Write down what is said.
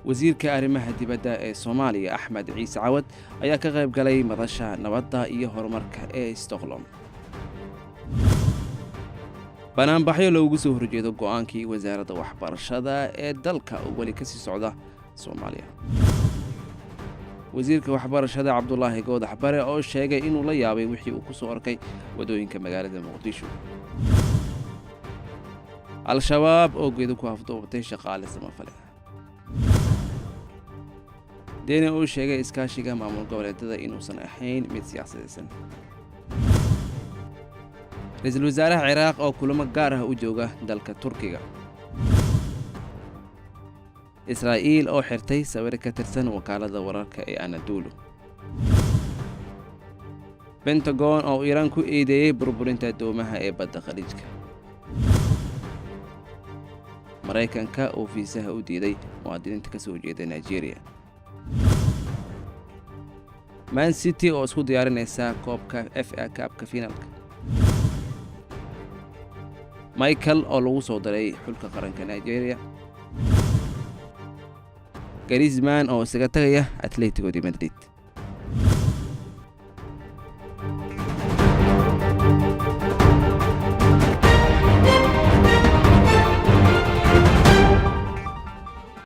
Wasiirka arrimaha dibadda ee Soomaaliya, Axmed Ciise Cawad, ayaa ka qayb galay madasha nabadda iyo horumarka ee Stockholm. Banaanbaxyo loogu soo horjeedo go'aankii wasaaradda waxbarashada ee dalka oo weli kasii socda Soomaaliya. Wasiirka waxbarashada, Cabdulaahi Goodax Bare, oo sheegay inuu la yaabay wixii uu ku soo arkay wadooyinka magaalada Muqdisho. Al-Shabaab oo geedo ku afduubtay shaqaale samafale. Deni uu sheegay iskaashiga maamul goboleedada inuusan ahayn mid siyaasadaysan. Ra-iisul wasaaraha Ciraaq oo kulamo gaar ah u jooga dalka Turkiga. Israa'iil oo xirtay sawir ka tirsan wakaalada wararka ee Anadolu. Pentagon oo Iiraan ku eedeeyey burburinta doomaha ee badda Khaliijka. Maraykanka oo fiisaha u diiday muwaadiniinta ka soo jeeda Nigeria. Man City oo isku diyaarinaysa koobka FA Cup-ka finaalka. Michael oo lagu soo daray xulka qaranka Nigeria. Griezmann oo isaga tagaya Atletico de Madrid.